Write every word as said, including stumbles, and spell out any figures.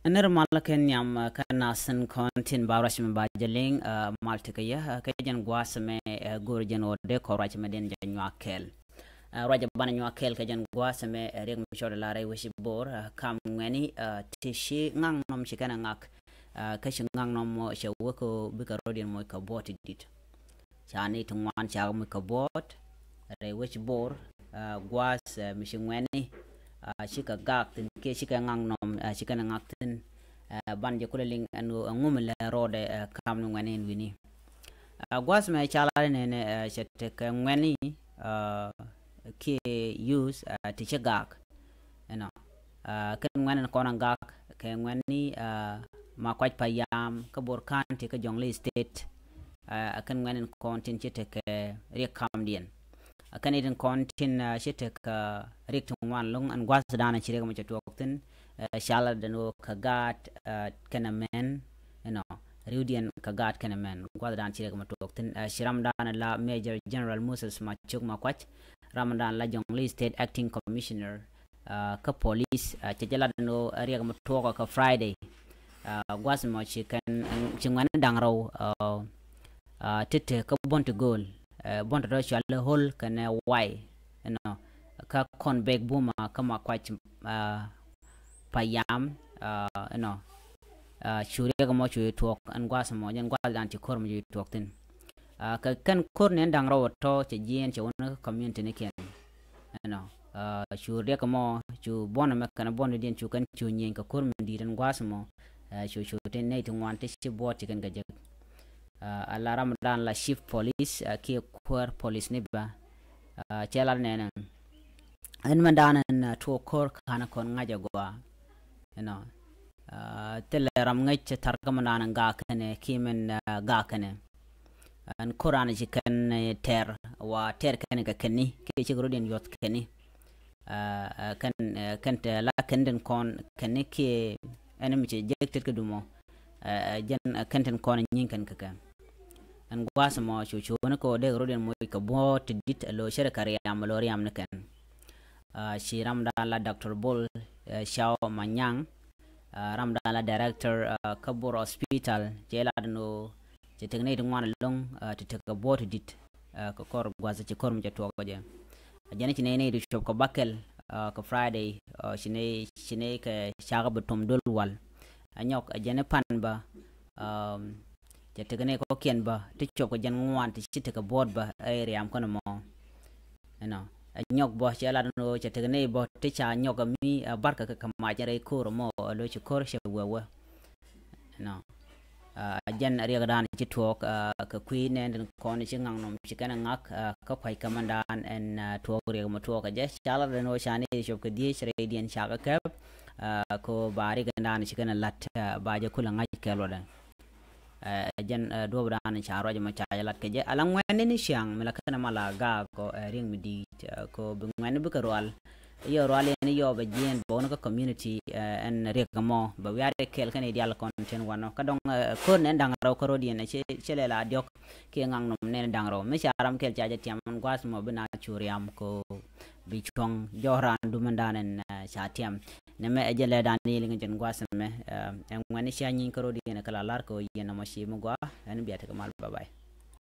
Nir mal kɛ nhiam, ɛ, kä nasin kɔn tin ba ruac mi ba jɛ liŋ, ɛ, mal ti kɛ yɛ, ɛ, kɛ jɛn guas mɛ, ɛ, go̱o̱r jɛn ɣöö dee kɔ ruac mɛ den jɛ nyuak kɛɛl. Ɛ, ruac banɛ nyuak kɛɛl kɛ jɛn guas mɛ, ɛ, riɛk mi cɔl la rɛy wec Bor, ɛ, kam ŋuɛni, ɛ, ti ci ŋaŋ nɔm ci kɛn ɛ ŋak, ɛ, kä ci ŋaŋ nɔm mɔ cɛ wek kɛ bikɛ rɔdiɛn moc kɛ buɔt ti dit. Ca ni ti ŋuan ca mi kɛ buɔt rɛy wec Bor, ɛ, guas, ɛ, mi ci ŋuɛni, ɛ, cikɛ gak thin kiɛ cikɛ ŋak nɔm, ɛ, cikɛ ni ŋak thin, ɛ, ban jɛ kulɛ liŋ ɛn ɣöö ɛŋu mi lɛ rɔɔdɛ, ɛ, kam ni ŋuɛni ɛn wi̱ni. Ɛ, guas mɛ ca lar nɛnɛ, ɛ, cɛ tekɛ ŋuɛni, ɛ, kiɛ youth, ɛ, ti ci gak. Ɛnɔ, ɛ, kɛn ŋuɛni kɔn a gak kɛ ŋuɛni, ɛ, Makuac Payam kä Bor County kä Jonglei State. Ɛ, kɛn ŋuɛni kɔn tin ci tekɛ riɛk kamdiɛn. Ɛ, kɛn itin kɔn tin, ɛ, ci tekɛ riɛk ti ŋuan lo̱ŋ ɛn gua̱th dan ci riɛk mɔ cɛ tuɔɔk thin, ɛ, ca lar den ɣöö kɛ gaat, ɛ, kɛnɛ mɛn, ɛnɔ, riwdiɛn kɛ gaat kɛnɛ mɛn. Gua̱th dan ci riɛk mɔ tuɔɔk thin, ɛ, ci ram dan la Major General Moses Macuk Makuac, ram dan la Jonglei State Acting Commissioner, ɛ, kä police, ɛ, cɛ jɛ lat ni ɣöö riɛk mi tuɔɔk kɛ Friday. Ɛ, gua̱th mɔ ci kɛn, ci ŋuɛni da̱ŋ rɛw, ɛ, ɛ, ti te kä buɔ̱n ti gööl, ɛ, buɔ̱n ti tɔ cual i̱ Hol kɛnɛ Wai, ɛnɔ, kä Kɔn Bek Buma kä Makuac, ɛ, Payam, ɛ, ɛnɔ, ɛ, cu riɛk mɔ cu tuɔɔk ɛn gua̱th mɔ, jɛn gua̱th dan ci ko̱r mɔ cu tuɔɔk thin. Ɛ, kɛ kɛn ko̱r ni ɛn da̱ŋ rɛw tɔ cɛ jiɛɛn cɛ wun kä community ni kiɛn. Ɛnɔ, ɛ, cu riɛk mɔ, cu buɔn mɛ kɛn buɔn diɛn cu kɛn cu nyieny kɛ ko̱r mi di̱i̱t ɛn gua̱a̱th mɔ, ɛ, cu cu ti nɛy ti ŋuan ti ci buɔt ci kɛn kɛ jek. Ɛ, ala ram dan la chief police, ɛ, kiɛ kuäär police ni ba. Ɛ, cɛ lat nɛnɛ. Ɛn mɛ dan ɛn, ɛ, tuɔɔk ko̱r ka̱n kɔn ŋa̱c ɛ gɔaa. Ɛnɔ, ɛ, thilɛ ram ŋäc thar kä mɛ dan ɛn gaak kɛnɛ kiɛ mɛn, ɛ, gaak kɛnɛ. Ɛn ko̱ran ci kɛn, ɛ, tɛr wa tɛr kɛn kɛ kɛni kiɛ cik rot in yuɔth kɛni. Ɛ, ɛ, kɛn, ɛ, kɛn tɛ la kɛn tin kɔn kɛni kiɛ ɛn mi cɛ jek tet kɛ dumɔ. Ɛ, ɛ, jɛn, ɛ, kɛn tin kɔn nyin kɛn kɛ kɛ. Ɛn gua̱a̱th mɔ cu cu ni kɛ wä dek rot in moc kɛ buɔ̱ɔ̱t ti dit ɛ lo cɛrɛ kɛ riam ɛ lo riam ni kɛn. Ɛ, ci ram dan la Doctor Bol, ɛ, Ciaw Manyang, ɛ, ram dan la director, ɛ, kä Bor Hospital, cɛ la dan ɣöö cɛ tek nɛy ti ŋuan ɛlɔ̱ŋ, ɛ, ti tek kɛ buɔ̱ɔ̱t ti dit, ɛ, kɛ kɔr gua̱th ci ko̱r mi cɛ tuɔɔk kɛ jɛ. Ɛ jɛn ci nɛy nɛy ti cuɔp kɛ bakɛl, ɛ, kɛ Friday, ɛ, ci nɛy, ci nɛy kɛ cakɛ bi tom dol wal. Ɛ nyɔk, ɛ jɛn pan ba, ɛ, cɛ tek nɛy kɔkiɛn ba ti cuɔp kɛ jɛn ŋuan ti ci tek kɛ buɔ̱ɔ̱t ba ɛ riam kɔn mɔ. Ɛnɔ, ɛ nyɔk bɔ cɛ lat ni ɣöö cɛ tek nɛy bɔ ti ca nyɔk ɛ mi, ɛ, barkɛ kɛ kɛ mac rɛy ko̱r mɔ ɛ lo ci ko̱r cɛ wewɛ. Ɛnɔ, ɛ, jɛn riɛk dan ci tuɔɔk, ɛ, kɛ kui̱ nɛn tin kɔn ci ŋaŋ nɔm ci kɛn ɛ ŋak, ɛ, kä kua̱c kɛ mɛn dan ɛn, ɛ, tuɔɔk riɛk mɛ tuɔɔk kɛ jɛ ca lat ni ɣöö ca ni cop kɛ dhiec rɛy diɛn cakɛ kɛp, ɛ, ko ba riɛk dan ci kɛn ɛ lat, ɛ, ba jɛ kulɛ ŋa̱c kɛ luɔtdɛ. Ɛ, jɛn, ɛ, duɔ̱ɔ̱p dan ca ruac mɔ ca jɛ lat kɛ jɛ. Ala ŋuɛ̈ni ni ciaŋ mi la kɛn ma la gaak kɔ, ɛ, riɛk mi di̱i̱t, ɛ, kɔ bi ŋuɛ̈ni bikɛ rual. Yɔ rual yɛn yɔ bɛ jiɛn bɛ wun kä community, ɛ, ɛn riɛk mɔ bɛ wiarɛ kɛɛl kɛn i̱ dial kɔn tin wanɔ. Kä dɔŋ, ɛ, ko̱r nɛn da̱ŋ rɛw kä rot yɛn, ɛ, cɛ, cɛ lɛ la diɔ̱k kiɛ ŋaŋ nɔm nɛn da̱ŋ rɛw. Mi ca ram kɛɛl ca jɛ tiam ɛn gua̱a̱th mɔ bi na cu riam kɔ bi cuɔ̱ŋ jɔ̱ɔ̱r raan dumän dan ɛn, ɛ, ca tiam. Nɛmɛ ɛ jɛ lɛ dan ni liŋ jɛn gua̱a̱th mɛ, ɛ, ɛn ŋuɛ̈ni cia nyiny kä rot yɛn ɛ kɛ la lar kɛ yɛn nɔmɔ ci mi gɔaa, ɛn bia tekɛ mal, bye bye.